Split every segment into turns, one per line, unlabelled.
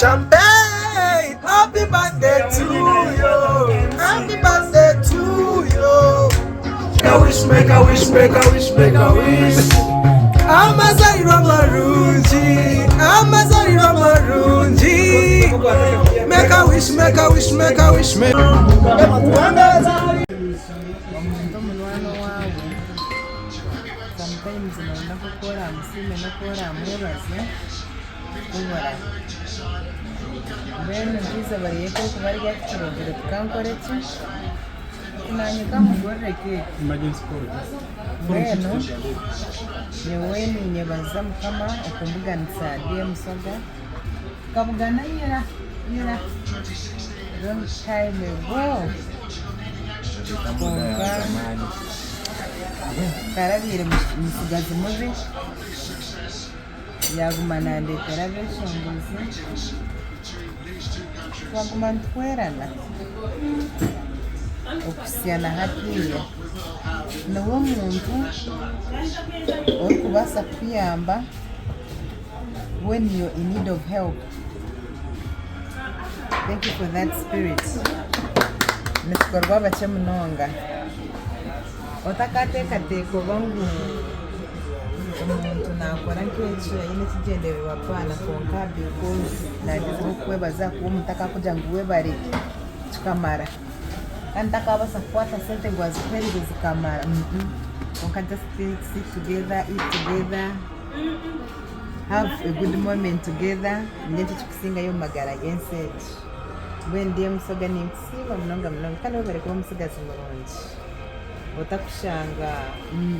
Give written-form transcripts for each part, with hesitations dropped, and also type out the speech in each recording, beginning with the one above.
Champagne! Happy birthday to you! Happy birthday to you! Make a wish, make a wish, make a wish, make a wish. Amazarirwa marungi, amazarirwa marungi. Make a wish, make a wish, make a wish, make.
Omuntu omunywani owaawe sometimes noyenda nk'oku oraamusiime n'oku oraamwebaze kubura. Mbwenu nk'eizooba rye ku rikuba riri ati kirugire tukankore ki? Ati naanye kamugurire keeki. Mbwenu nyowe ninyebaza Mukama okumbuganisa Dear Musoga, tukabugana ira ira long time ago kwonka tarabaire mutsigazi mubi. Yaaguma naandeetera abeeshongozi, twaguma nituhwerana okuhitsya na hatiiya. Niwe muntu orikubaasa kukuyamba when you are in need of help. Thank you for that spirit. Nikikorwa bakye munonga. Otakateekateeka oba ngu omuntu naakora nk'eki aine ekigyendererwa apaana kwonka because naagyezaho kukwebaza ahakuba omuntu akakugira ngu webare kikamara kandi takaabaasa kukwata sente ngu azikuheereze zikamara kwonka just sit together, eat together, have a good moment together nikyo ekirikusingayo omu magara g'ensi egi. Mbwenu ndi omusoga ninkusiima munonga munonga kandi webare kuba omutsigazi murungi. Otakushanga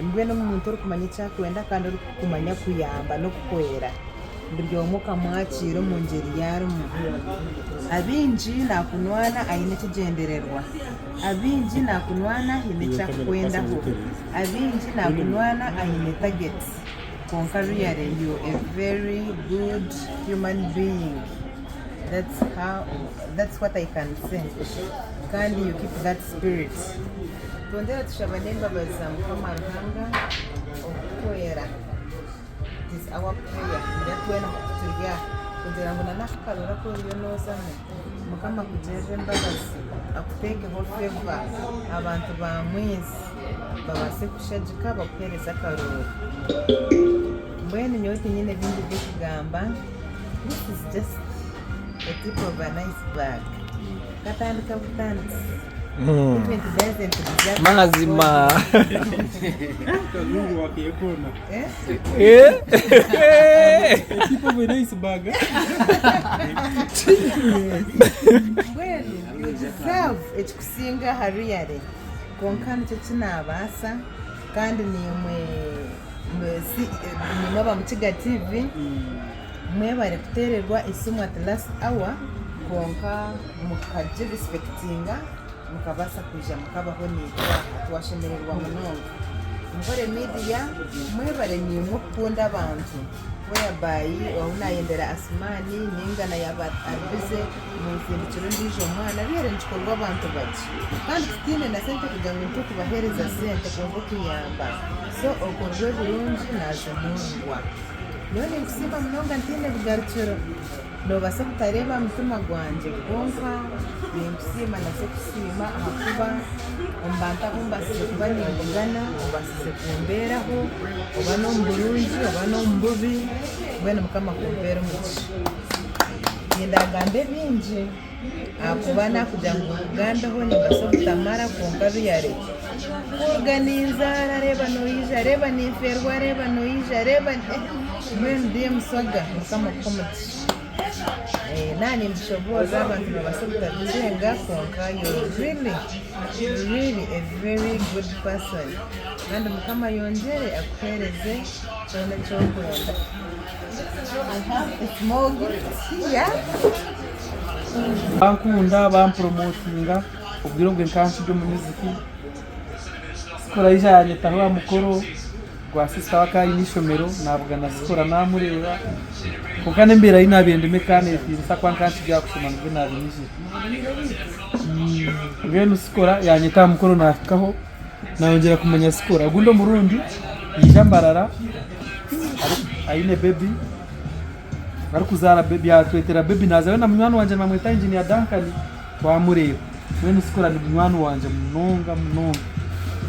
mbwenu omuntu orikumanya eki arikwenda kandi orikumanya kuyamba n'okuhwera buri omwe okamwakiira omu ngyeri ei arimu. Abaingi naakunwana aine ekigyendererwa, abaingi naakunwana haine eki arikukwendaho, abaingi naakunwana aine tageti kwonka really you a very good human being that's how that's what I can say kandi you keep that spirit. Twongyere tushaba n'embabazi za Mukama Ruhanga okutuhwera. It is our prayer ngira twena nk'oku turi aha kugira ngu na n'aka karuru aku oriyo noozamu Mukama akugirire embabazi akuteekeho favour abantu ba Mwizi babaase kukushagika bakuheereze akaruru. Mbwenu nyowe tinyine bingi by'okugamba, this is just a tip of an iceberg. Katandika butandisi. If it doesn't deserve
Mazima.
Kazungu wakekona.
Eh?
Eh?
Tip of an iceberg.
Mbwenu you deserve ekikusinga aha really kwonka nikyo kinabaasa kandi nimwe mwe- si- nimwe aba Mukiga TV Mwebare kutererwa esimu at last hour kwonka mukagi respectinga mukabaasa kwija mukabaho naitwe aha twashemererwa munonga. Nkore media mwebare naimwe okukunda abantu whereby ou nayendera Asumani ninga na yaba ari busy munsindikira ondiijo mwana really nikikorwa abantu bakye kandi tutaine na sente kugira ngu nitukubahereza sente kwonka okuyamba so okorwa ebirungi nazimurirwa. Nyowe ninkusiima munonga ntaine bugarukiro. Noobaasa kutareeba aha mutima gwangye kwonka ninkusiima naza kusiima ahakuba omu bantu abu mbaasize kuba nimbugana obaasize kumbeeraho oba n'omu burungi oba n'omu bubi mbwenu Mukama akumpeere omugisha. Tindagambe bingi ahakuba naakugira ngu nkugambeho nimbaasa obutamara kwonka really kuruga ninzaara reeba noija reeba ninfeerwa reeba noija reeba mbwenu ndi omusoga mukama akuhe omugisha naaba nimbishoboorora abantu nibabaasa obutabikyenga kwonka you're really really a very good person kandi mukama ayongyere akuheereze kyona eki orikwenda. I have a small gift here.
Bankunda bampuromotinga obwire obwe nkaba nkiri omu music Sikora yaija yanyetaho aha mukoro gwa sister we akaba aine ishomero nabugana Sikora namureeba kwonka n'embeera ei nabiire ndimu ekanetiinisa ahakuba nkaba nkiri aha kushoma nibwo nabiire nyizire mbwenu Sikora yanyeta aha mukoro nahikaho nayongyera kumanya Sikora ogundi omurundi yaija Mbarara aine baby. Arikuzaara baby yatwetera baby nazayo na munywani wangye nibamweta Engineer Duncan twamureeba. Mbwenu Sikora ni munywani wangye munonga munonga.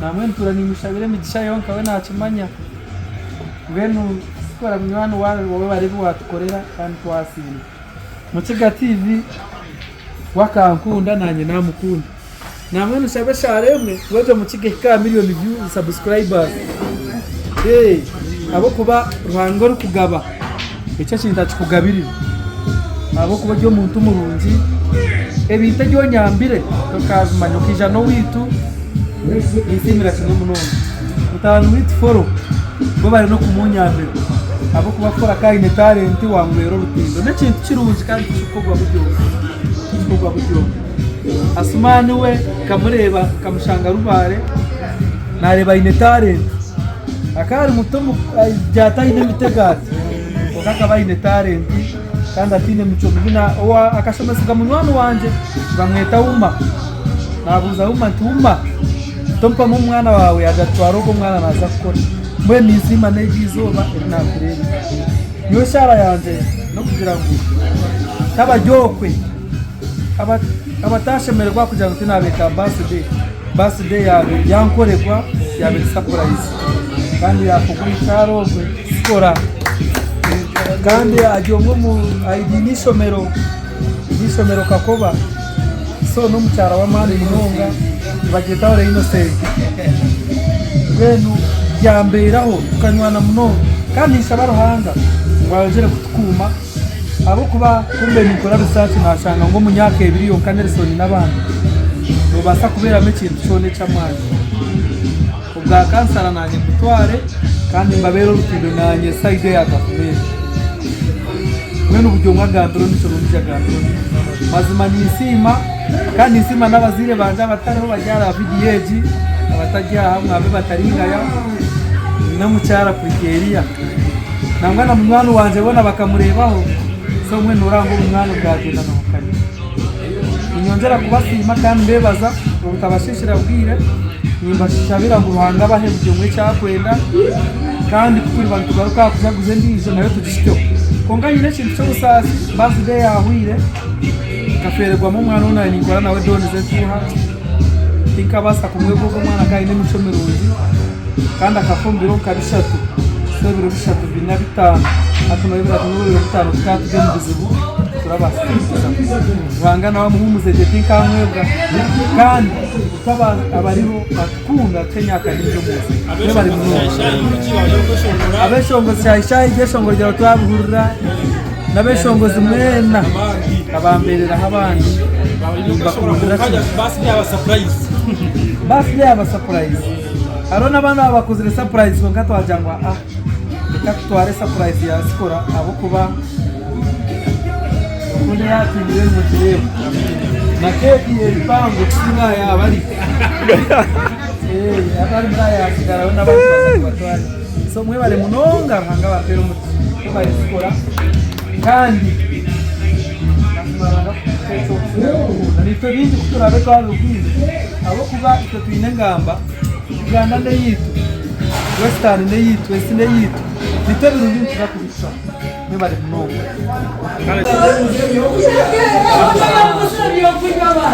Nambwenu ntuura nimushabira emigisha yonka we nakimanya. Mbwenu Sikora munywani webare ebi watukorera kandi twasiima. Mukiga TV we akankunda nanye namukunda. Nambwenu nshabe eshaara emwe ngu egyo Mukiga ehike aha million views subscribers. Ahabw'okuba Ruhanga orikugaba ekyo ekintu akikugabirire. Ahabw'okuba ori omuntu murungi, ebintu ebi onyambire tokabimanya okaija n'owaitu ninsiimira kimwe munonga. Mutaani waitu Foro webare n'okumunyambira ahabw'okuba Foro akaba aine talent wamubeera orutindo. N'ekintu kirungi kandi tikirikukorwa buri omwe, tikirikukorwa buri omwe. Asumaani we nkamureeba nkamushanga Rubare naareeba aine talent. Akaba ari muto ati aine emitego ati kwonka akaba aine talent kandi ataine micwe mibi. Akashomesibwa munywani wangye nibamweta Uma. Naabuuza Uma nti, Uma tompamu omwana waawe yaagira ati twara ogu omwana naaza kukora. Mbwenu ninsiima n'eryo izooba eri naakureebire. Nyowe eshaara yangye n'okugira ngu tabari okwe abatashemererwa kugira ngu tinabeeta birthday, birthday yaabe yankoregwa yaaba eri surprise kandi yakorwa omukyara ogwe Zipporah kandi ari omwe omu aine eishomero ry'eishomero Kakoba so n'omukyara w'amaani munonga nibagyeta Hore Innocent mbwenu byambeeraho tukanywana munonga kandi ninshaba Ruhanga ngu ayongyere kutukuuma. Ahabw'okuba ku mbaire ninkora research nashanga ngu omu myaka ebiri yonka Nelson n'abandi nobaasa kubeeramu ekintu kyona eky'amaani. Obwa kansara nanye mbutware kandi mbabeere orutindo nanye side eya gavumenti. Mbwenu buri omwe agambire ondi kirungi agambire ondi. Mazima ninsiima kandi ninsiima n'abazaire bangye abatariho bari aha vidiyo egi abatari aha mwabe bataringaya n'omukyara Pulikeria. Nangwa na munywani wangye boona bakamureebaho, so mbwenu nooreba ngu obunywani bwagyenda nibukanya. Niinyongyera kubasiima kandi mbeebaza obutabashiishira bwire, nimbashabira ngu Ruhanga abahe buri omwe eki arikwenda kandi ku turiba nitugaruka aha kujaguza endiijo nayo tugihikeho. Kwonka nyine ekintu ky'obusaasi, birthday yaahweire nkafeererwamu omwana ou naabaire ninkora nawe Donz Entuuha, tinkabaasa kumwebwa ogwo omwana akaba aine emicwe mirungi. Kandi akafa omu biro nka bishatu, so ebiro bishatu, bina, bitaano, hati noreebera kimwe ngu ebiro bitaano tukaba turi omu bizibu turabaasa kubikizamu. Ruhanga nawe amuhuumuze gye tinkamwebwa kandi itwe abariho atukunda atuhe emyaka mingi omu nsi. Mwebare munonga. Abeshongozi shaahi shaahi ebyeshongoro byawe twabihurira n'abeshongozi mwena abambeereraho abandi nimbakundira kimwe. Birthday yaba surprise. Hariho n'abandi abakozire surprise kwonka twagira ngu aa reka tutware surprise ya Zipporah ahabw'okuba rukundo ei atwiniire nimugireeba. Na keeki ye mpango kusinga aha ya bari. Abari muri aha yaatsigaraho n'abandi twaza kubatwara. So mwebare munonga Ruhanga abampere omugisha. Mwebare Zipporah kandi mazima Ruhanga akuhe eky'okusigara orikukunda. Naitwe bingi ku turaabe twabibwire ahabw'okuba itwe twine engamba. Uganda n'eyaitu, Western n'eyaitu, ensi n'eyaitu, itwe ebirungi nituza kubihitsya. Mwebare munonga.
Kikola ku Lwokutaano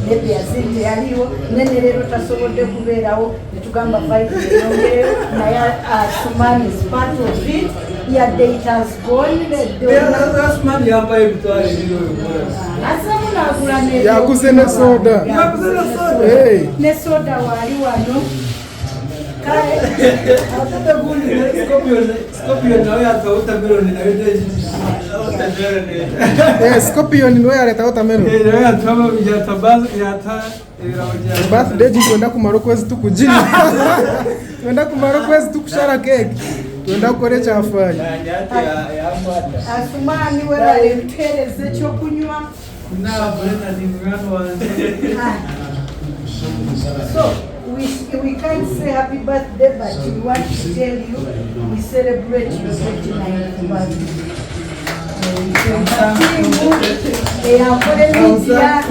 maybe Yazin teyaliiwo ne ne leero tasobodde kubeerawo ne tugamba vibe yeyongereyo naye Asuman is part of it yadde it has gone
Asuman yampayo emitwaro ebiri oyo omuwarabu.
Azemu nagula ne
Yaguze ne soda.
Yaguze ne soda.
Hey.
Ne soda waali wano kale
Ate gundi Scorpion Scorpion nawe yatwa watermelon nayo
Eh, Scorpion niwe yareeta watermelon.
nayo yatwa yatwa baz yatwa ebirabo bya
Birthday egi twenda kumara okwezi tukuginywa. Twenda kumara okwezi tukushara cake. Twenda kukora ekyafaayo.
Asuman webale kutuhereza ekyokunywa.
Na Brenda ni munywani wangye.
So we can't say happy birthday but we want to tell you we celebrate your 29th birthday. Tiimu eya Ankole Media,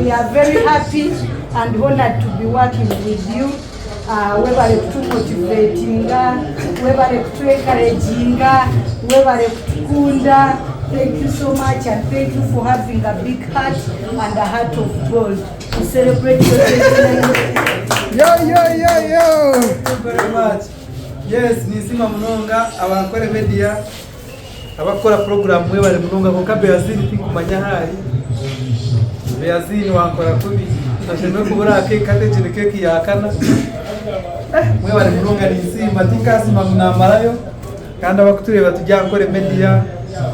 we are very happy and honored to be working with you. Webale kutumotivatinga, webale kutu-encouraginga, webale kutukunda. Thank you so much and thank you for having a big heart and a heart of gold. We celebrate your 29th.
Yo, yo, yo, yo!
Thank you very much. Yes, ninsiima munonga abankore media abakukora program mwebare munonga kwonka Beazini tinkumanya ahu ari. Beazini wankora kubi. Ashemereire kubura aha cake hati egi ni cake ya kana. Eh, mwebare munonga ninsiima tinkasiima ngu namarayo kandi abakutureeba turi aha Ankore media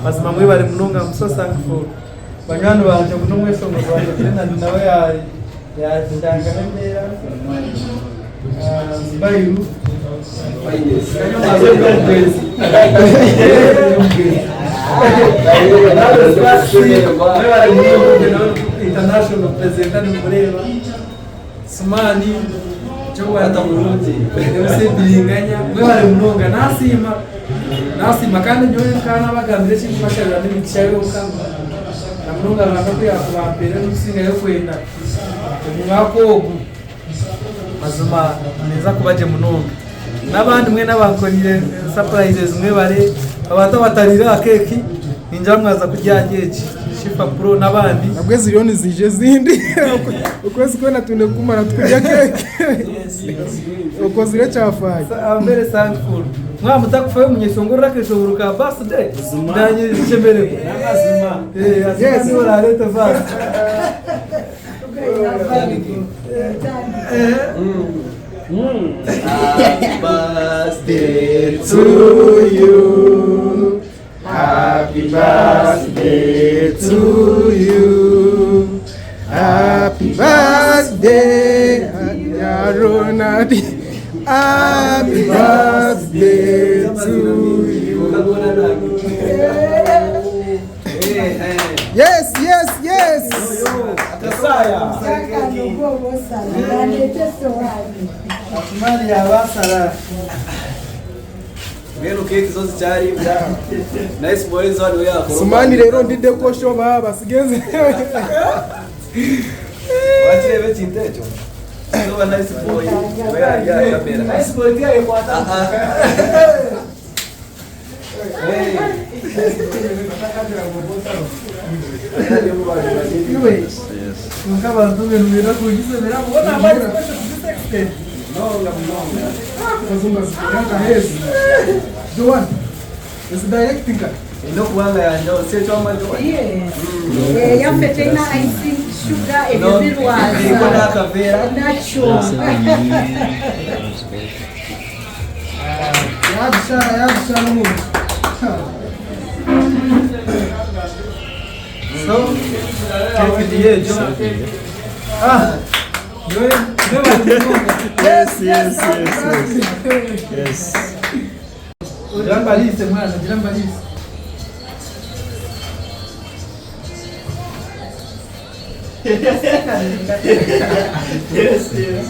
mazima mwebare munonga I'm so thankful. Banywani bangye ogu n'omweshongozi wangye Brennan nawe yaandangaho embeera. Zubairu international presenter nimureeba Sumani Joan MC Biringanya mwebare munonga nasiima nasiima kandi nyowe nka nabagambira ekinkubashabira n'emigisha yonka na munonga Ruhanga ku yakubampeera n'okusingayo kwenda omu mwaka ogu. Mazima ninza kuba gye munonga. N'abandi mwena abankoreire surprises mwebare, abantu abatariire aha keeki ningira mwaza kurya ahari egi. Shifa Pro n'abandi.
Nabwo eziriyo niziija ezindi okwezi kwona twine kukumara tukurya keeki okozire ekyafaayo.
I'm very thankful. Mwaba mutakufayo munyeshongorere akeshongoro ka birthday nanye nshemererwe.
Yes.
Niwe orareete verse.
Happy birthday
to you. Happy birthday to you. Happy birthday, Ronald. Happy birthday to you. Yes, yes, yes.
Asumani yabasara.
Mbwenu keeki zo zikyaribwa. Nice boys wano yakora.
Sumani rero ndidde kosho baba sigenze.
Wakireba ekintu ekyo? Zoba nice boy. We yari yakamera.
Nice boy tiyayekwata. Iwe. Kwonka abantu ebintu biine kungisemera mbona amani special to this extent.
Kazungu azikora hezi. Joan. Is directing.
Eine okuba nga yanjawulo si eky'amani.
Yes. Eyaffe terina icing sugar ebyo birwaza.
Eriko n'akaveera.
Nakyo.
Yabishara yabishara omuntu.
So, keeki niyo egyo. Ah, nyowe nyowe bari munonga.
Yes, yes, yes, yes.
Gira mbariise mwana, gira mbariise.
Yes, yes.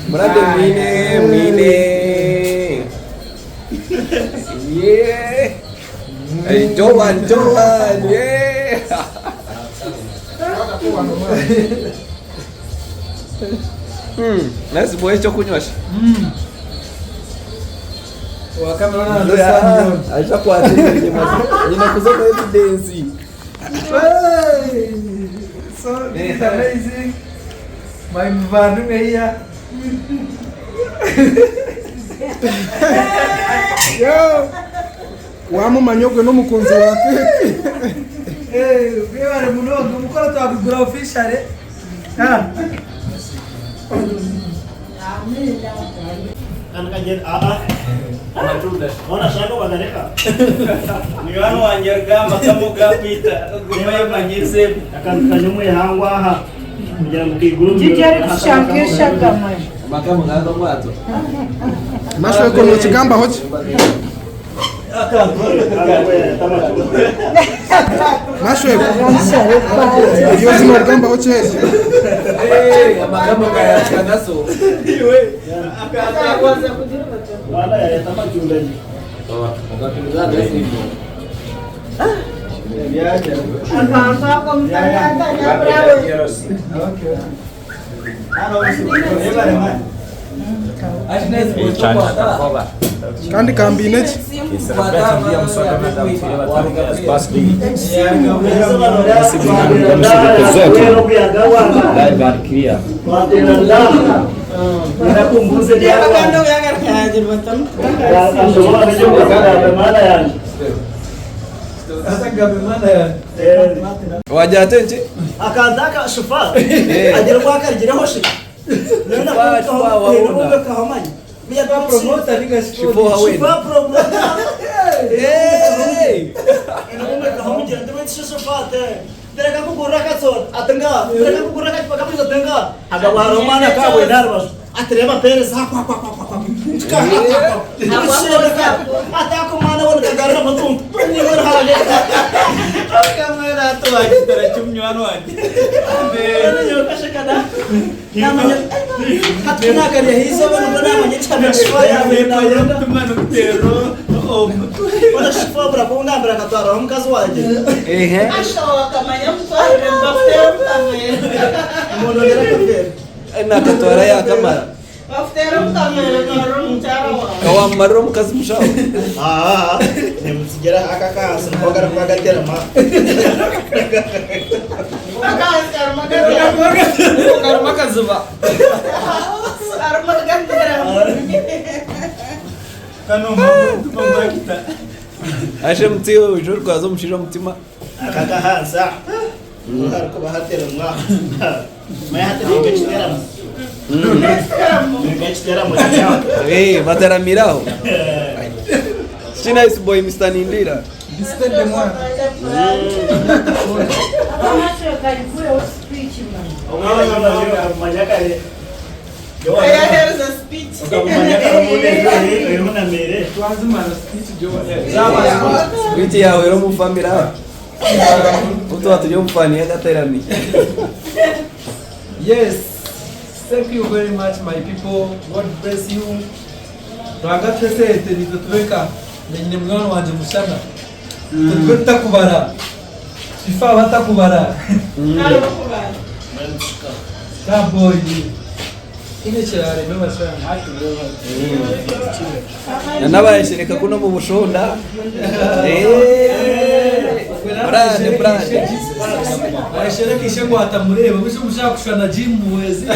Murade mwine mwine. Yeah. Hey, Joan, Joan, yeah. Nice boy ekyokunywa shi.
Owa kamera na
Aija kwata enyima. Nyine kuza omu evidence.
Hey! So this is amazing. My muvandimwe here.
Yo. Wamumanya ogwe n'omukunzi wa keeki.
Hey, mwebare munonga omukoro twagugura officially. Ah.
Munywani wangye Rugamba Kamuga Peter gumayo omanyiise.
Akantu kari omu ihangwe aha kugira ngu kaigure omu
Gigi arikushusha nk'eshagama.
Amaka muganda omwato.
Mashweko nokigambaho ki? Mashweba, eryo zina origambaho ki eryo? Kandi kambaine ki?
Wagira ate nki?
Akantu aka shufa agira obu akarugireho shi.
Shufa, shufa, wawona. Shufa oha wena.
Shufa promoter.
Hey! Ehe. Nakatwara yakamara. Kawamumarira omukazi mushaho.
Nimutsigira aka kansi niko karikuba gaterama.
Karuma akaziba.
Ashe mutiwe uje orikwaza omushaija omutima.
Aka kahansi aha niho harikuba hateramwa. Manya hati ninka ekiteramo. Ninka ekiteramo kiri aho.
Eh, bateramire aho. Kiki nice boy Mr. Nindira.
Okamanya kare. Okamanya kare obundi oyehunamire.
Wiki yawe eri omu family aha. Obu turi omu fani y'akaterami.
Yes, thank you very much my people. God bless you. Ruhanga atuhe esente nitwe tube nka nyine munywani wangye Mushana. Itwe tube tutakubara. Ife abatakubara. Starboy. Tihaine ekirarema bashana.
Na n'abayeshereka kunu omu bushunda. Eh, brand brand.
Ayeshereka ishe ngu atamureeba. Busha omushana kushushana Jim Muhwezi.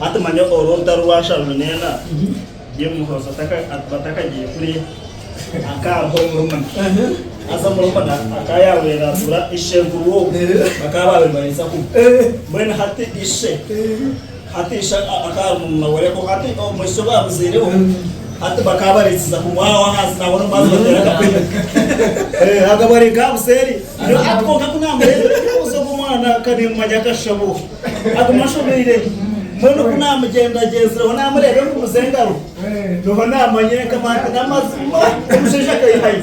Hati manya oru orutaro rwa nshano n'ena Muhoozi batakagiye kuriya akaaha omurumuna haza omurumuna akaba yaabaire naatura ishenkuru w'ogwo bakaba baabaire nibareetsa kubi mbwenu hati ishe hati ishe akaba ari murumuna we kwonka hati omwishiki ou baamuzaireho hati bakaba bareetsiza kumwe aho ahansi nabona omubazi bateera akapiira akaba ari nka buseeri hati kwonka ku naamureebire ogu omwana ka nimmanya akashusha buha Aguma ashobeire. Mbwenu ku namugyendagyenzireho namureeba engumu z'engaro, niho namanyire nkamanya nti n'amazima omushaija akaihayo.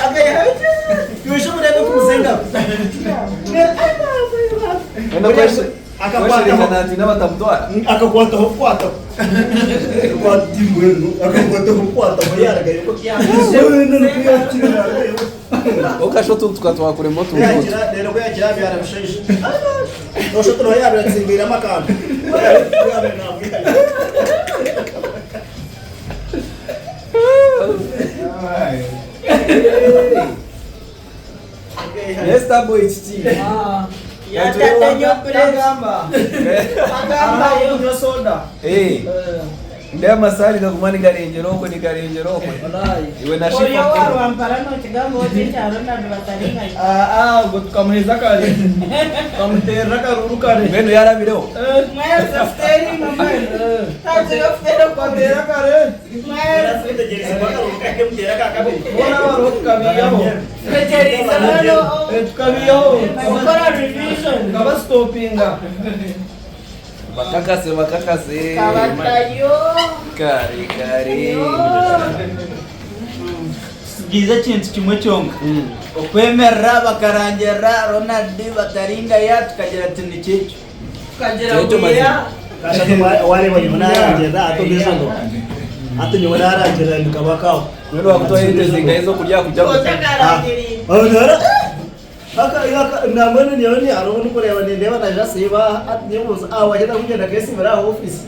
Akaihayo Iwe omureebe engumu z'engaro.
Kweshereka natiina batamutwara.
Akakwataho kukwataho. Akakwata mbwenu akakwataho kukwataho yaragayo. Mbwenu nikwo yakira yaragayo.
Okasha otuntu tukatwakurema otuntu otu.
Yagira reero ku yagira abyara mushaija. Noshusha oti niho yaabaire atsimbiiremu akantu. Ku yaabaire naamwihayo.
Naye Starboy kiki?
Agamba.
Eh. Ndeeba amasaani nigaguma nigarengyera okwe nigarengyera okwe. Iwe na
Ori
Shifa
owa
mukuru.
Rwampara nokigamba oti ekya Ronald Bataringaya.
Aa ogwo tukamuheeza kare. Tukamuteerera akaruuru kare.
Mbwenu yarabireho.
Mwaherize kuteera imwe mwena. Twagiire kuteera okwo.
Tukateera kare.
Mwaherize.
Boona abariho tukabiihaho.
Twetegyereize mbwenu.
Tukabiihaho.
Kukora revision.
Tukabasitopinga.
Bakakase bakakase.
Kabatayo.
Kare kare.
Tusigiize ekintu kimwe kyonka. Okwemerera bakarangirira Ronald Bataringaya tukagira tuti nikyo ekyo.
Tukagira
Kyekyo
ngu
mazima.
yeah.
Kashatu wareba nyowe narangirira hati ondiijo ngo hati nyowe narangirira ndi kabaka aho.
Mbwenu bakutwara ente zingahi ez'okurya kujaguza?
Otakarangiriire.
Nambwenu nyowe ni hariho ndikureeba nindeeba naija asiiba aha hati nyebuuza aha wagyenda kugyenda akeesiibira aha ofiisi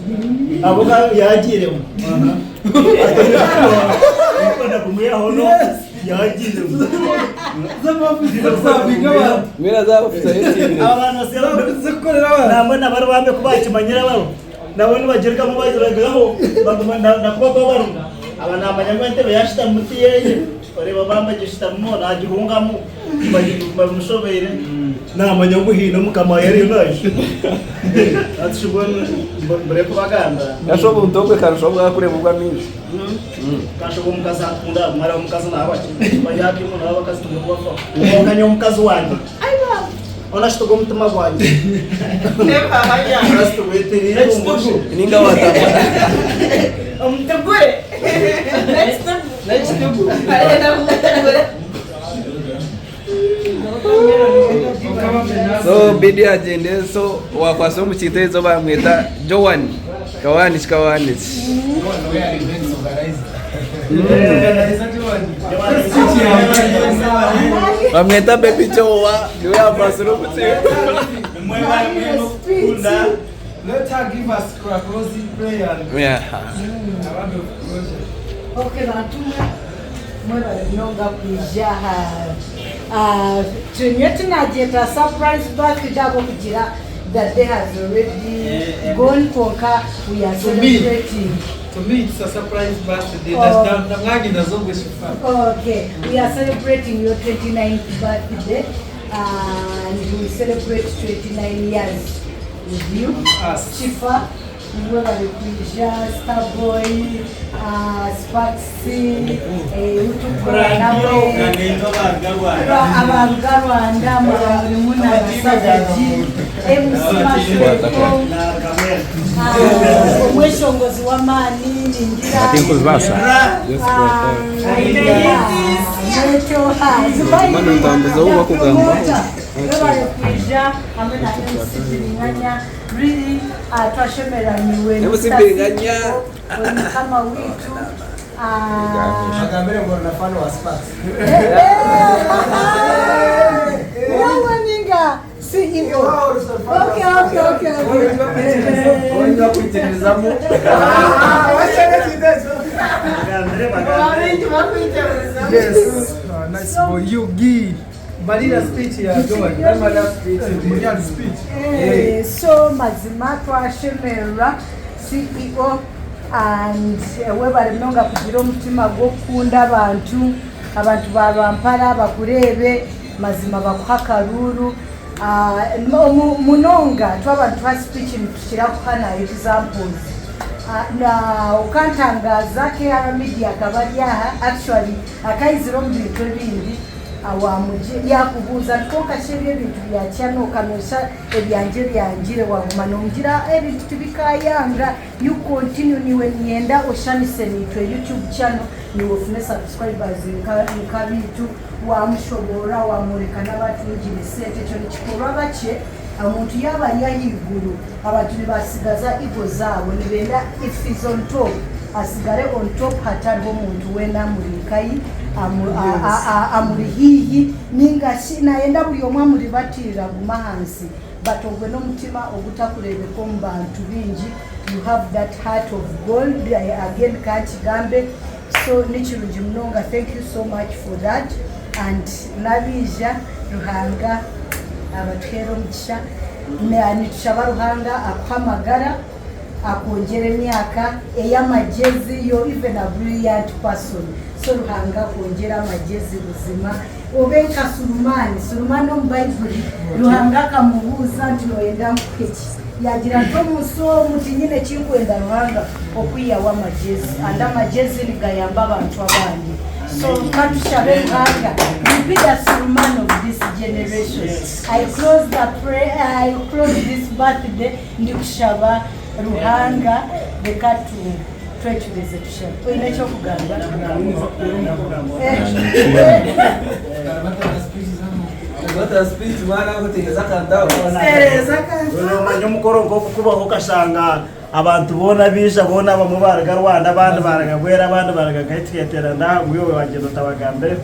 ahabw'okuba yaagiiremu Orikwenda kumwihaho n'ofiisi yaagiiremu.
Mbwenu aza aha ofiisi ayesiibire.
Abantu basiiba nambwenu abari bambe ku baakimanyire baro nabo nibagirikamu bagiragaho baguma nakuba kuba barimu aba naamanya ngu entebe yaashutamimu ti yeeye. Oreeba bamagishutamu nagihungamu bamushobeire namanya ngu haine omukama we ariyo naija hati shi mbwenu mbure kubagambira.
Kasha obuntu obwe karushaho bwakureba obw'amaizi.
Kasha obu omukazi akunda mara omukazi naaba ki bari hati nabo abakazi turi kubafaho kwonka nyowe omukazi wangye hoona shi tigwo omutima gwangye omukazi tigweterera eitungo
Ninga watambura.
Omutigure.
N'ekitugu.
So bidi agyende so owakwasa omu kiito eizooba bamweta Joan Kawaniki Kawaniki. Bamweta Baby Joa niwe yakwasire omu kiito.
Let her give us a closing prayer and
Yeah.
a word of closure.
Okay, bantu mwe mwebale munonga kwija aha ah, tunye tunagyeta surprise birthday ahabw'okugira the day has already gone kwonka we are
To me.
celebrating.
To me, it's a surprise birthday.
Oh.
Ndamwagi nazongwe shifa.
Okay, we are celebrating your 29th birthday and we celebrate 29 years with you.
Us.
Chifa, mwebale kwija, Starboy, Sparks, utukora nawe. Abaruga Rwanda, murimu na Basagaji, MC Mashweko, omweshongozi w'amaani ningira
Bano ntambuza ahu bakugambaho.
webale kwija hamwe na MC Biringanya really twashemeraniwe
MC Biringanya.
mukama witu
Agambire ngu na fan wa Sparks.
Wewe ninga CEO. Okay, okay, okay, okay.
Oyinza kwikiririzamu.
Yes. Nice boy, you give.
Marira speech ya Joan. Marira speech. Marira speech.
So mazima twashemererwa CEO and webale munonga kugira omutima gw'okukunda abantu abantu ba Rwampara bakureebe mazima bakuha akaruuru munonga twaba nituha speech nitukira kuha na examples na okantangaza KR Media akaba ari aha actually akaizire omu bintu ebindi yakubuuza nti kwonka shi ebi ebintu byakya nokanosha ebyangye byangire waguma nomugira ebintu tibikayanga you continue niwe ninyenda oshanise nitwe YouTube channel niwe ofune subscribers nka bitu wamushoboora wamworeka n'abatungire sente ekyo nikikorwa bakye omuntu yaaba ari ahaiguru abantu nibasigaza ego zaabo nibenda if is on top asigare on top hatariho omuntu weena amuri nkayi amuri haihi ninga shi nayenda buri omwe amuribatirira agume ahansi but ogwe n'omutima ogutakureebeka omu bantu baingi you have that heart of gold again kankigambe so nikirungi munonga thank you so much for that and n'abaija Ruhanga abatuheere omugisha nitushaba Ruhanga akuhe amagara. akwongyere emyaka ey'amagyezi you're even a brilliant person so Ruhanga akwongyere amagyezi buzima obe nka Sulumani, Sulumani omu baiburi Ruhanga akamubuuza nti noyenda nkuhe ki? Yagira nti omunsi omu tinyine ekinkwenda Ruhanga okwihaho amagyezi and amagyezi nigayamba abantu abandi so katushabe Ruhanga you be the Sulumani of this generation I close the prayer I close this birthday ndikushaba Ruhanga reka tu twecureze tushabe oine ekyokugamba
Nomanya omukoro nk'ogu kubaho okashanga abantu boona baija boona abamwe baruga Rwanda abandi baruga Bwera abandi baruga nkahi tuketerana aha ngu iwe wagyenda otabagambire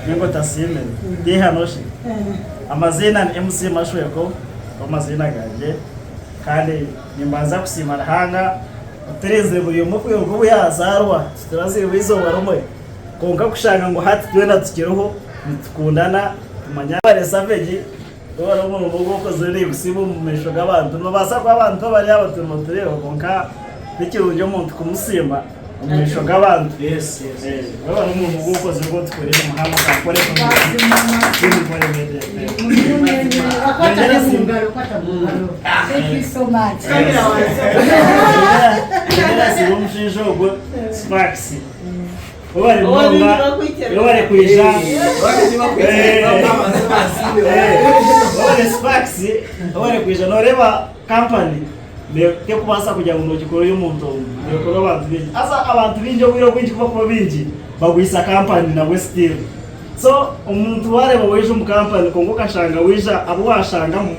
ninga otasiimire tihano shi amaziina ni MC Mashweko nigo maziina gangye kandi nimbanza kusiima Ruhanga oturinzire buri omwe kwiha obu yazaarwa titurazairwe eizooba rimwe kwonka kushanga ngu hati twena tukiriho nitukundana tumanyana Webare Savage webare omurimo ogu okozire nigusiimwa omu maisho g'abantu nibabaasa kuba abantu abari aba turi nitureeba kwonka nikirungi omuntu kumusiima omu maisho g'abantu webare omurimo ogu okozire ogu otukoreire muhango kankore
Thank you so much.
Nasiima omushaija ogwo Sparks webare munonga webare kwija webare Sparks webare kwija noreeba kampani tekubaasa kugira ngu nogikora ori omuntu omwe nekora abantu baingi haza abantu baingi obwire obwingi kubakuba baingi bagwisa kampani nabwe still so omuntu wareeba waija omu kampani kwonka okashanga waija abu washangamu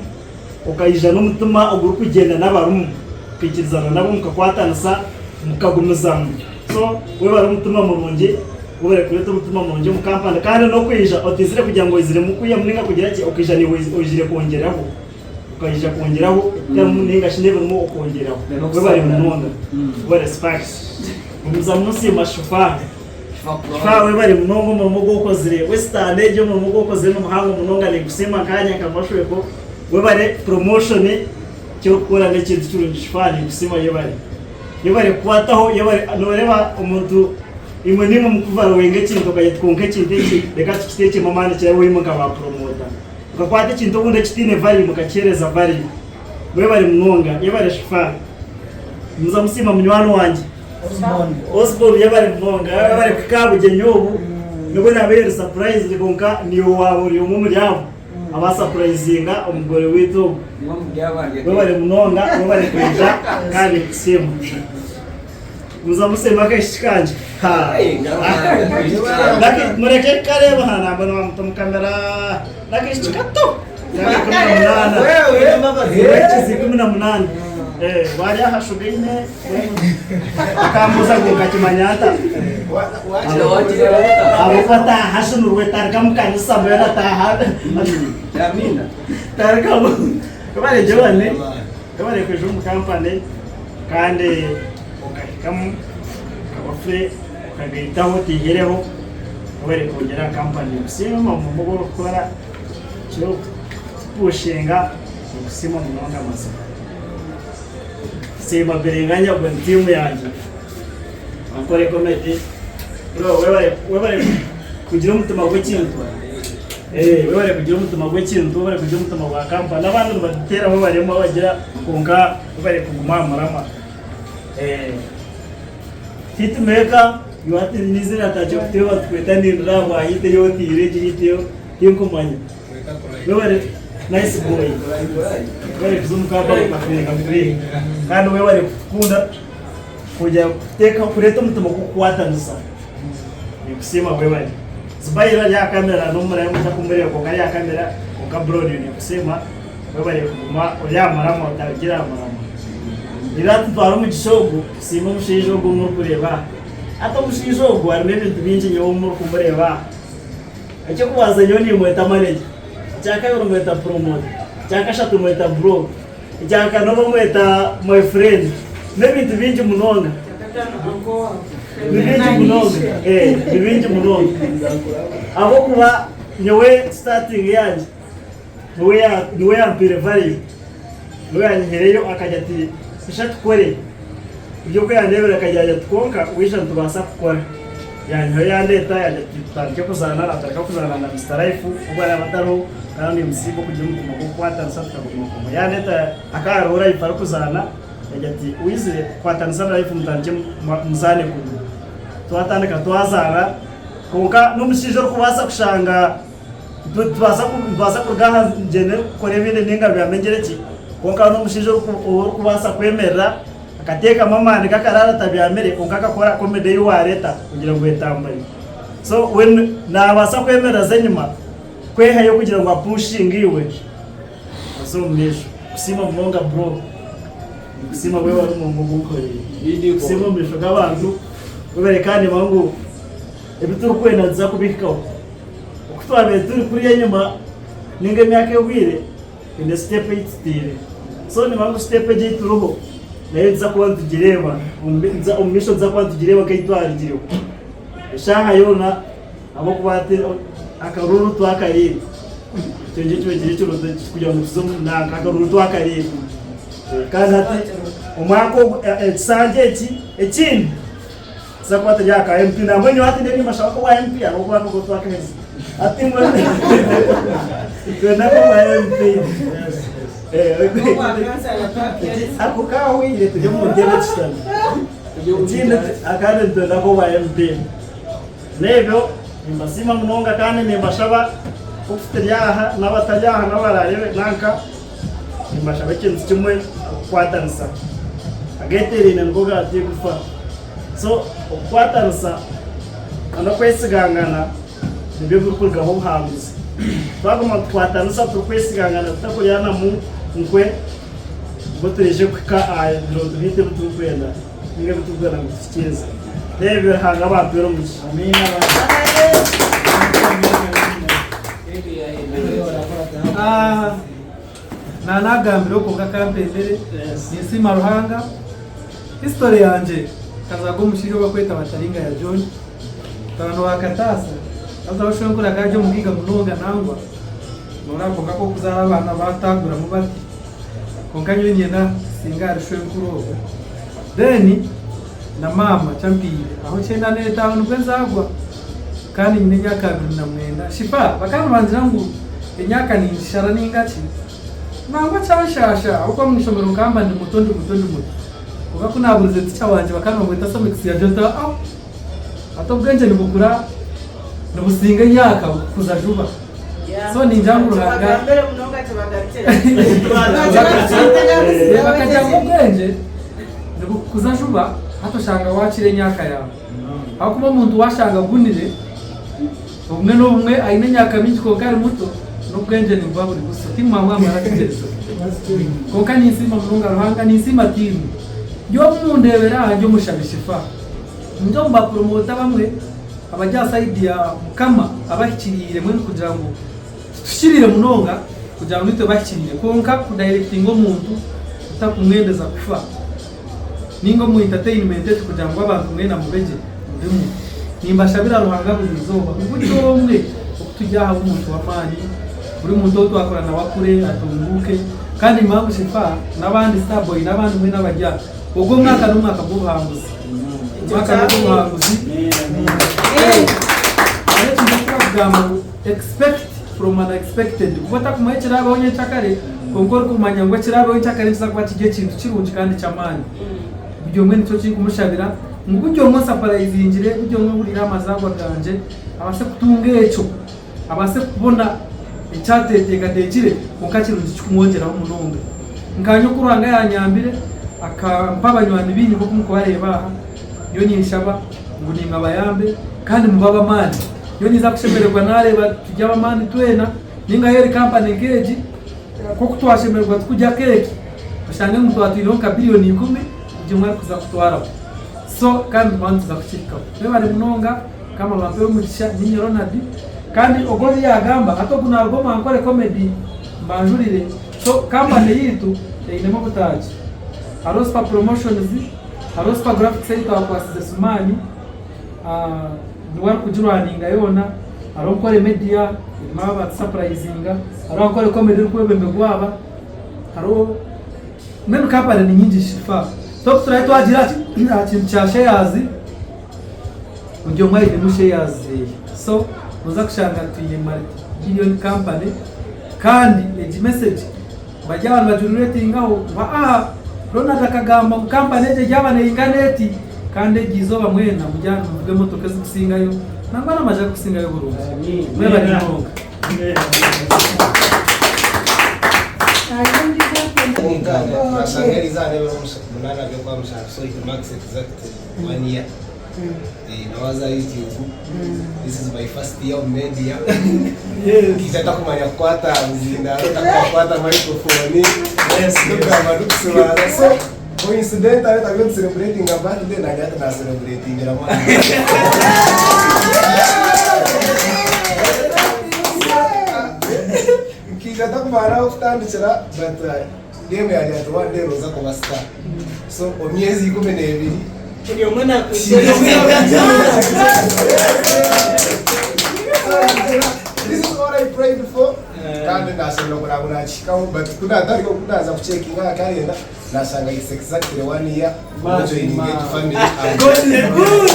okaija n'omutima ogurikugyenda n'abarimu mukaikirizana nabo mukakwatanisa mukagumizamu so webare omutima murungi webare kureeta omutima murungi omu kampani kandi n'okwija otiizire kugira ngu oiziremu kwihamu ninga kugira ki okaija naiwe oizire kwongyeraho okaija kwongyeraho ebitarimu ninga shi n'ebirimu okongyeraho webare munonga webare Sparks gumizamu nosiima Shufaa Shufaa webare munonga omurimo ogu okozire we sitaane egyo omurimo ogu okozire nimuhango munonga ninkusiima nkanye nka Mashweko webare promotion ekyorikukora n'ekintu kirungi Shufaa ninkusiima yebare yebare kukwataho yebare noreeba omuntu imwe nimwe mukuvaluwinga ekintu okagira oti kwonka ekintu eki reka tukitekyemu amaani kirabeho imwe nka ba promota Mukakwata ekintu obundi ekitaine value mukakihereza value. Mwebare munonga. Yebare Shifa. Muza musiima munywani wangye. Osborne yebare munonga. Yebare kuhika aha bugyenyi obu. Nibwo naabaire eri surprise kwonka niiwe waaba ori omwe omuri abo aba surprisinga omugore waitu ogu. Webare munonga, webare kwija kandi nkusiima. Muza musiima akaishiki kangye. Ha. Naki- Mureke kukareeba ha nambwenu bamuta omu kamera. N'akaishiki kato. Myaka 18. Ekizi 18. Eh, bari aha shugaine. Akambuuza ngu nkakimanya nta. Ahabw'okuba taaha ashumirwe tarika mu kanisa mbwenu ataaha. Tarikamu. Webare Joan. Webare kwija omu kampani kandi okahikamu okaba free okagaitaho otaihireho. Webare kwongyera aha kampani. Nikusiima omurimo ogu orikukora ekirikutupushinga nikusiima munonga mazima. Siima Biringanya ogwo ni tiimu yangye. Ankore comedy. Bro webare webare kugira omutima gw'ekintu. Eh webare kugira omutima gw'ekintu, webare kugira omutima gwa kampani. Abandi nibateeraho baremwa bagira kwonka webare kuguma aha muramwa. Eh Hitmaker iwe hati n'eizina taakye kuteeba tukweta nindira ahabwa hit ei oteire egi hit yo tinkumanya. Webare nice boy. Webare kuza omu kampani okafeelinga free. Kandi webare kutukunda kugira kuteeka kureeta omutima gw'okukwatanisa. Ninkusiima webare. Zubair ari aha kamera n'omurahi muta kumureeba kwonka ari aha kamera kwonka bro niiwe ninkusiima webare kuguma ori aha muramwa otarugira aha muramwa. Reero hati ntware omugisha ogu kusiima omushaija ogu ou murikureeba aha. Hati omushaija ogu harimu ebintu bingi nyowe ou murikumureeba aha. Eky'okubanza nyowe nimweta manager, ekyakabiri mweta promoter, ekyakashatu mweta bro, ekyakana oba mweta my friend, n'ebintu bingi munonga. Ni bingi munonga, eh, ni bingi munonga. Ahabw'okuba nyowe starting yangye niwe ya- niwe yampaire value, niwe yanyihireyo akagira ati, Isha tukore. Buryo ku yandeebire akagira ati kwonka waija nitubaasa kukora. Yanyihayo yandeeta yangira ati tutandike kuzaana, naatandika kuzaana na Mister Life obu araaba atariho kandi nimusiima okugira omutima gw'okukwatanisa tukaguma kumwe. Yandeeta hakaba hariho Life arikuzaana yagira ati waizire kwatanisa na Life mutandikye muzaane kumwe. Twatandika twazaana kwonka n'omushaija orikubaasa kushanga Nitubaasa kuruga aha ngyende kukora ebindi ninga byambe ngire ki, kwonka hariho n'omushaija orikubaasa kwemerera akateekamu amaani ge akaraara atabyamire kwonka akakora comedy ei waareeta kugira ngu etambure. So we naabaasa kwemerera aze enyima kwehayo kugira ngu apushinge iwe oze omu maisho. Nkusiima munonga bro, nkusiima webare omurimo ogu onkoreire. Nkusiima omu maisho g'abantu, webare kandi ngu ebi turikwenda nituza kubihikaho. Oku twabaire turi kuriya enyima ninga emyaka ehweire twine sitepu ei tutaire. So nimanya ngu sitepu egi ei turiho nayo nituza kuba nitugireeba omu maisho nituza kuba nitugireeba nk'ei twarugireho. Eshaaha yoona ahabw'okuba hati akaruru twakariire. Ekyo nikyo kibaire kiri ekirooto kugira ngu tuze omu nanka akaruru twakariire. Kandi hati omwaka ogu ekisanja eki ekindi Tuza kuba turi aha ka MP nambwenu nyowe hati ndiyo nimbashaba ko obwa MP ahabw'okuba nibwo twakaherize. Hati mbwenu twenda ko obwa MP. Ako kahweire turi omu ntebe tushutami. Ekindi akandi nitwenda ko obwa MP. N'ebyo nimbasiima munonga kandi nimbashaba oku turi aha n'abatari aha n'abaraarebe nanka nimbashaba ekintu kimwe okukwatanisa. Ageeteeraine nigo gaatwire kufa. So okukwatanisa n'okwesigangana nibyo birikurugaho obuhanguzi. Twaguma nitukwatanisa turikwesigangana tutakuryanamu nkwe, nibwo turaije kuhika aha birooto byaitu ebi turikwenda ninga ebi turikwenda ngu tuhikiirize. N'ebyo Ruhanga abampeere omugisha.
Naanagambire okwo kampendere, ninsiima Ruhanga. History yangye nkazaarwa omushaija ou barikweta Bataringa ya John, mutabani wa Kataasa, haza we shwenkuru akaba ari omugaiga munonga nangwa noreeba kwonka kw'okuzaara abaana baataguramu bati kwonka nyowe niinyenda kusinga ahari shwenkuru ogwo. Then na maama Kyampiire aho 95 nibwo nzaarwa kandi nyine emyaka 29. Shifa bakaba nibangira ngu emyaka ningishara ninga ki. Nangwa kyanshasha ahabw'okuba omu ishomero nkaba mba ndi muto ndi muto ndi muto. Kwonka ku naaburize ticha wangye bakaba nibamweta Somix yaagira ati, Aa, hati obwengye nibukura nibusinga emyaka bukukuza juba. So ningira ngu Ruhanga
Kibagambire munonga kibagarukire.
Bakagira ngu obwengye nibukukuza juba hati oshanga waakira emyaka yaawe. Ahabw'okuba omuntu waashanga agunire, Obumwe n'obumwe aine emyaka mingi kwonka ari muto, n'obwengye nibuba buri busa. Tiimu mwaba mwamara kugyezo. Kwonka ninsiima munonga Ruhanga, ninsiima tiimu. Nyowe obu mundeebera aha ndi omushabi Shifa. Ndi omu bapuromoota abamwe abari aha sayidi ya Mukama abahikiriire mbwenu kugira ngu tituhikiriire munonga kugira ngu nitwe bahikiriire kwonka kudayirekitinga omuntu otakumwendeza kufa ninga omu entertainment egi kugira ngu abantu mwena mube gye ndimu. Nimbashabira Ruhanga buri izooba ngu buri omwe oku turi aha abe omuntu w'amaani, buri muntu ou twakora nawe akure atunguuke kandi nimanya ngu Shifa n'abandi Starboy n'abandi mwena abari aha, ogu omwaka n'omwaka gw'obuhanguzi. Omwaka n'ogw'obuhanguzi. Hariho ekintu eki barikugamba ngu expect from unexpected kuba otakumanya ekiraabeho nyenkyakare kwonka orikumanya ngu ekiraabeho nyenkyakare nikiza kuba kiri ekintu kirungi kandi ky'amaani. Buri omwe nikyo kinkumushabira ngu buri omwe osapurayizingire, buri omwe ohuriire amazaarwa gangye abaase kutunga ekyo, abaase kubona eki ateeteekateekire kwonka kirungi kikumwongyeraho munonga. Nkaanye oku Ruhanga yaanyambire akampa abanywani baingi nk'oku murikubareeba aha, nyowe ninshaba ngu naimwe abayambe kandi mube ab'amaani. Nyowe ninza kushemererwa naareeba turi ab'amaani twena nainga heri kampani nk'egi nk'oku twashemererwa turikurya keeki, oshange ngu twatwireho nka biriyoni ikumi buri omwe arikuza kutwaraho. So kandi nituba nituza kukihikaho. Mwebare munonga, Mukama abampeere omugisha, niinye Ronald. Kandi ogwo obu yaagamba, hati ogu naaruga omu Ankole Comedy mbanjurire. So kampani yaitu einemu obutaagi. Hariho Super Promotions, hariho Super Graphics ei twakwasize Sumaani, niwe arikugirwaninga yoona, hariho Nkore Media erimu abatusapurayizinga, hariho Ankole Comedy erikwebemberwa aba, hariho mbwenu kampani ni nyingi Shifa. So ku turaabe twagira aha kintu kya shares, buri omwe ainemu shares zeeye. So nooza kushanga twine multi billion company kandi egi message bari abantu bagiretingaho ngu aha Ronald akagamba ngu kampani egi eryaba neingana eti kandi eryo izooba mwena muryaba nimuvuga emotoka ezikusingayo nangwa n'amaju agikusingayo oburungi. Mwebare munonga.
Nashanga eriizooba n'ebiro munaana by'okwamushana so it marks exactly one year. Nawaza YouTube this is my first year on media nkaija ntakumanya kukwata buzindaaro ntakumanya kukwata microphone ndikugamba ndikusibaara so coincidentally twabire nitucelebratinga birthday nanye hati nacelebratingiramu aha. Nkaija ntakumanya n'ahokutandikira but Game yagira ati one day noza kuba star so omu myezi 12
Buri omwe nakwija.
This is all I prayed for kandi nashemererwa kureba ngu nakihikaho but ku natandika ku naza kucekinga aha calendar nashanga it's exactly one year obu joininga egi family and
God is good.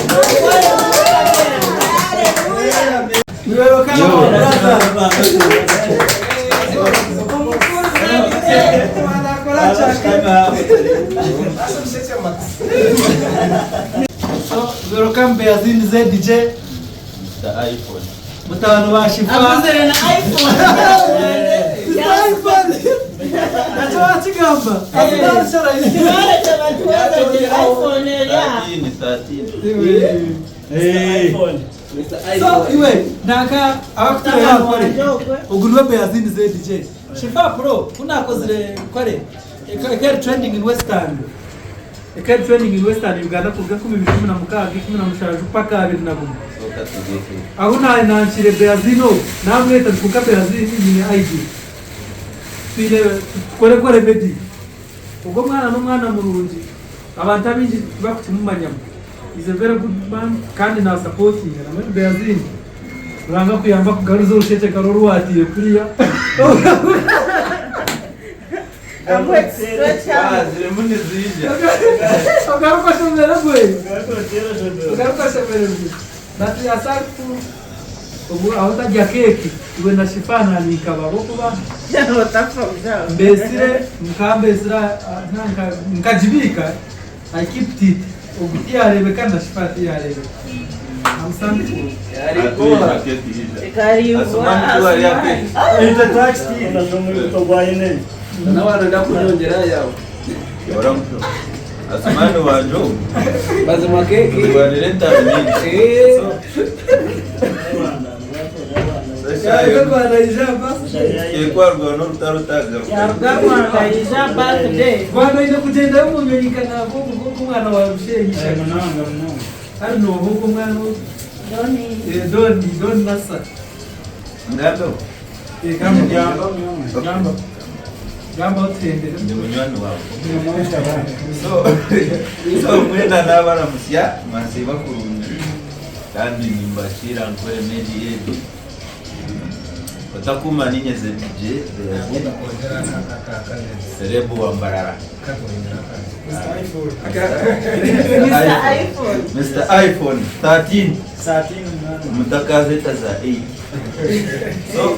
We welcome our brother. So, welcome Beazin ZJ.
Mr. iPhone.
Mutano wa Shifa.
Aguzire na iPhone.
Mr. iPhone. Nakyo wakigamba. Azinarushara.
iPhone erya.
13, 13.
iPhone.
So, iwe naka abakutureeba kore. Ogu niwe Beazin ZJ. Shifa Pro, kunakozire kore. Ekeri trending in Western. Ekeri trending in Western Uganda kuruga 2016, 17 paka 21.
Soka tugeke.
Aho nankire Beazin ogu, namweta nti kwonka Beazin nyine idea. Twine tukore kore media. Ogwo omwana n'omwana murungi, abantu abaingi tibakukimumanyamu. He's a very good man kandi nasapotinga. Nambwenu Beazin, Ruhanga akuyambe akugaruze orushekye oru watiire kuriya.
Ah, zirimu niziija.
Ogaruke oshemererwe. Ogaruke oshemererwe. But we are thankful. Obu aho ndarya keeki iwe na Shifa nanikaba ahabw'okuba mbesire nkambesire nkagibiika I kept it ogu tiyareebeka na Shifa tiyareebeka. I'm thankful.
Itwe twakitiina ogwayine.
Nawe kunyongyera yawe.
Asumani wanje ogu.
Mazima keeki.
Turwanire entaro nyingi. Ekwarwana orutaro otagaruka.
Rwanda oine kugyendayo omu nyonyi nka nk'oku omwana wa Rushenyi Hari nooha ogwo omwana ogwo? Doni, Doni Nasa.
Ngambeho.
Gamba. Gamba. Gamba otuhendere.
Ndi munywani wawe. So, so mwena nabaramusya mwansiiba kurungi kandi nimbashiira nkore media egi. Otakuuma ninye ZJ Serebu wa Mbarara. Mr. iPhone 13 mutakazeeta za 8. So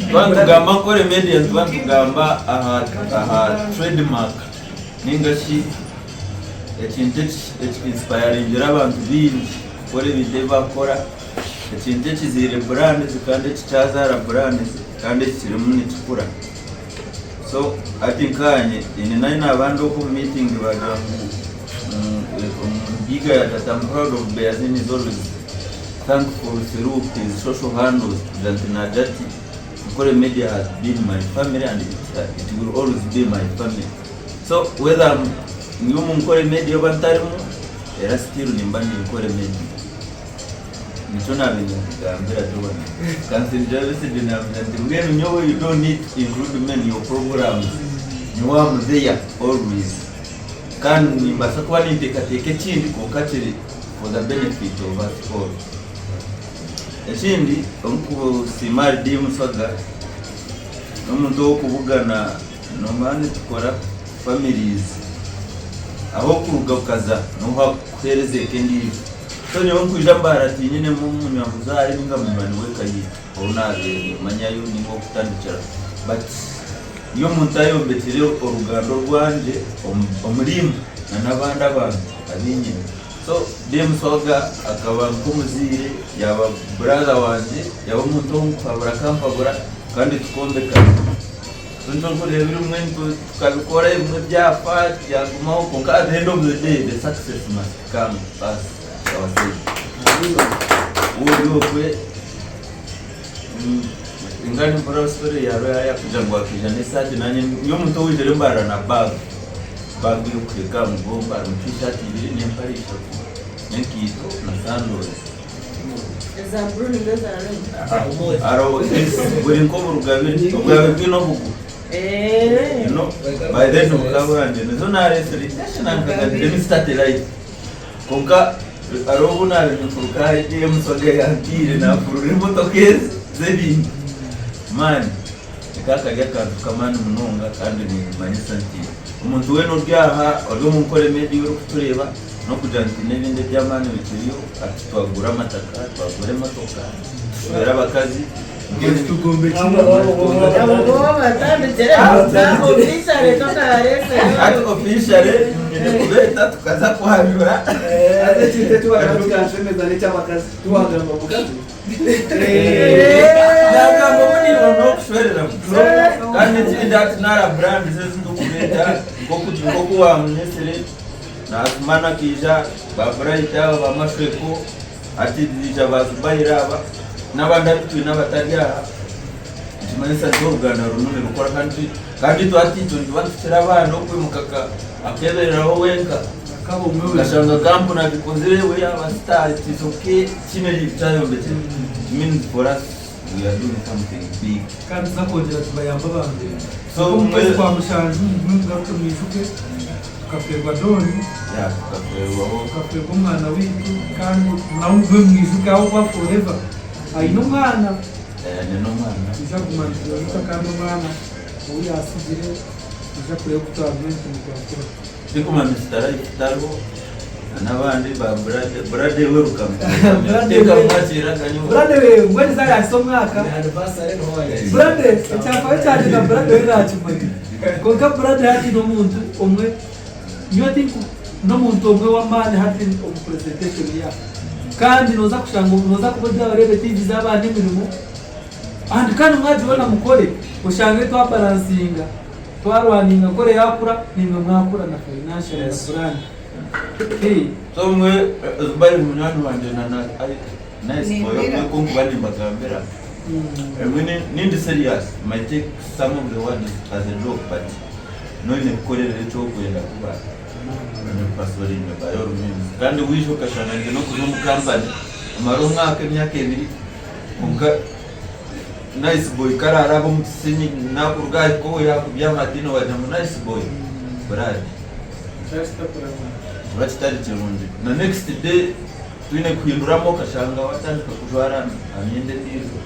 tuba nitugamba Nkore Media nituba nitugamba aha aha trademark ninga shi ekintu eki inspiringire abantu baingi kukora ebintu ebi bakukora ekintu ekizaire brands kandi ekikyazaara brands kandi ekikirimu nikikura. So hati nkaanye nyine nari naaba ndi oku omu meeting baagira ngu omugiiga yaagira ati I'm proud of Beazin is always thankful through his social handles kugira nti naagira ati Nkore media has been my family and it, it will always be my family. So whether I'm ndi omu Nkore media oba ntarimu era still nimba ndi Nkore media. Nikyo naabaire ninkugambira Joan. Kansindikira message naamugira nti mbwenu nyowe you don't need to include me in your programs. Nyowe am there always. Kandi nimbaasa kuba ninteekateeka ekindi kwonka kiri for the benefit of us all. Ekindi, orikusiima ahari Dee Musaga, n'omuntu ow'okubugana noomanya nitukora. families Ah'okuruga okaza niho hakukuheereza eka endiijo. So nyowe nkwija mbaara tinyinemu munywanguzaare ninga munywani w'eka yaitu ou naabaire nimmanyayo ninga ow'okutandikira but iyo omuntu ayombekire oruganda orwangye omuriimwe na n'abandi abantu abu nyine. So Dame Swaga akaba nk'omuzaire yaaba brother wangye yaaba omuntu ou nkuhabura akampabura kandi tukombekana. Nikyo orikureeba ebimwe tukabikora ebimwe byafa byagumaho kwonka at the end of the day the success must come to us ourselves. Waaba ori okwe ninga nimpurira story ya Royal yakugira ngu akaija n'esaati nanye ndi omuntu owaijire mbarira na bag, bag y'okuheeka aha mugongo harimu t-shirt ibiri n'empare ishatu n'enkaito na sandals.
Eza blue ninga eza red?
Hariho buri nk'oburugabire obwabe bwine obugu
Eh.
You know, by then bukaba bwangye nizo naresire nkaga nti let me start a life kwonka hariho obu naabire ninfuruka aha emusoga yantiire naafurura emotoka ezi z'ebintu man kakaba kari akantu k'amaani munonga kandi ninkimanyisa nti omuntu weena ori aha ori omu nkora media orikutureeba N'okugira nti n'ebindi eby'amaani bikiriyo, hati twagura amataka, twagura emotoka, tushwera abakazi. Hati officially nyine kubeeta tukaza kwanjura.
Haza ekintu eki wagamba kikanshemeza n'eky'abakazi. Tiwagamba mukazi.
Nagamba obu niiwe n'okushwereramu. Kandi ekindi hati nara brands ezi ndikubeeta nk'oku wamunyetsire. Naasumani akaija, ba Bright aba, ba Mashweko, hati baija ba Zubair aba, n'abandi abu twine abatari aha, nikimanyisa nti oruganda rurimu nirukora kandi kandi itwe hati itwe nituba nitukira abandi okwimuka akeebereraho wenka okashanga kampuni agikozire we yaaba star it is okay tihaine ekyayombekire it means for us we are doing something big.
Kandi tuza kwongyera tubayambe abantu.
So
Omu kwezi kwa mushanju mugume mugaruke mwijuke. Tukafeerwa Don,
Yeah, tukafeerwaho.
tukafeerwa omwana waitu kandi nawe mugume mwijuke ahabw'okuba forever aine omwana.
Eh, nyine omwana.
Nitwija kuguma nitwijuka kandi omwana ou yaatsigire nitwija kureeba oku turagume nitumukwatira.
Ndikumanya Mister Life tariho n'abandi ba Brade, Brade welcome.
Brade
Teeka
we-
mwakiira akanywa.
Brade we mbwenu zaayahisa omwaka. Brade ekyafaayo kyangye na Brade we naakimanya. Kwonka Brad hati n'omuntu omwe, nyowe tinku, n'omuntu omwe w'amaani hati omu presentation ya. Kandi noza kushanga noza kuba ori aho oreebe TV z'abaana emirimo and kandi mwagibona mukore oshange twa balancinga twarwaninga Nkore yakura naimwe mwakura na financially na brand. Hey.
So mwe Zubari munywani wangye na na Nice boy
Nimbwira.
obwe kunkuba nimbagambira Emwe ni- nindi serious might take some of the words as a joke but noine kukorerera eki okwenda kuba one pasoringa by all means kandi waija okashanga nti nokuza omu company omare omwaka emyaka ebiri kwonka nice boy kararaba omu kisenyi nakuruga ahika owe yakubyama atiine wagira ngu nice boy brad kiba kitari kirungi na next day Twine kuhinduramu okashanga watandika kujwara aha myenda endiijo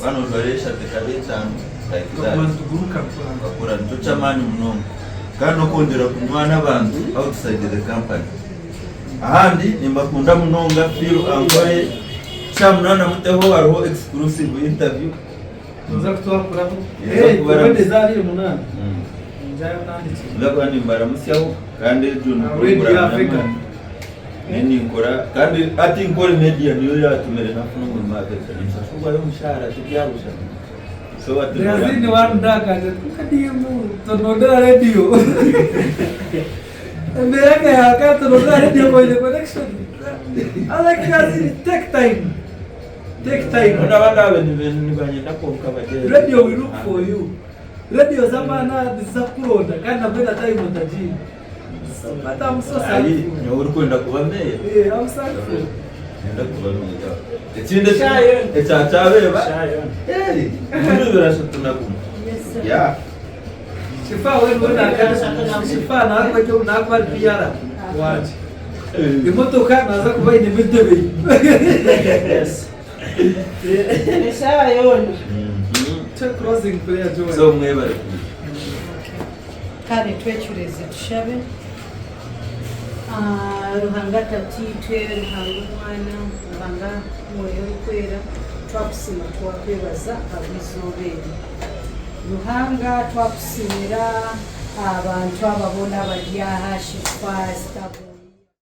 waaba nojwara eshatu ekaba etaano like that.
Tukaguma nituguruka mpora.
Tukakura nikyo ky'amaani munonga kandi n'okwongyera kunywana abantu outside the company. Ahandi nimbakunda munonga Phil Ankore shaaha munaana muteho hariho exclusive interview.
Noza kutwakuraho.
Nza
Hey,
kubaramutsya.
tubone zaabiri munaana. Njayo ntandikire.
Nza kuba nimbaramutsyaho kandi egyo ni
Ah, Radio
program
Africa.
y'amaani. Nyowe ninkora kandi hati Nkore Media niyo yatumire nafuna omurimo aha Africa ninshashurwayo omushahara tibyabusha so hati
Brazil wandakaje tukadimu tonondera radio. Embera yaka tonondera radio koine connection. I like Brazil take time. Take time.
Mbona abandi aba nibanyenda kwonka bagyere.
Radio will look for you. Radio z'amaani niziza kukuronda kandi nabwo na time otagiine. But I'm so
Ayi,
thankful.
nyowe orikwenda kuba meya.
Yeah, I'm thankful.
Nenda kuba meya. Ekindi ekya kyabeeba. Hey, muri birashatu na gumwe. Yeah.
Shifa we we nakana Shifa nakuba cyo nakuba ari PR wanje. Emotoka naza kuba ine entebe.
Yes.
Eshaaha yoona.
Check closing prayer Joel.
So mwebale kuija.
Kare twecureze tushabe. Ruhanga Tataitwe, Ruhanga Omwana, Ruhanga Mwoyo Orikwera, twakusiima twakwebaza ahabw'eizooba eri. Ruhanga twakusiimira abantu aba boona abari aha, Shifa, Sitabo.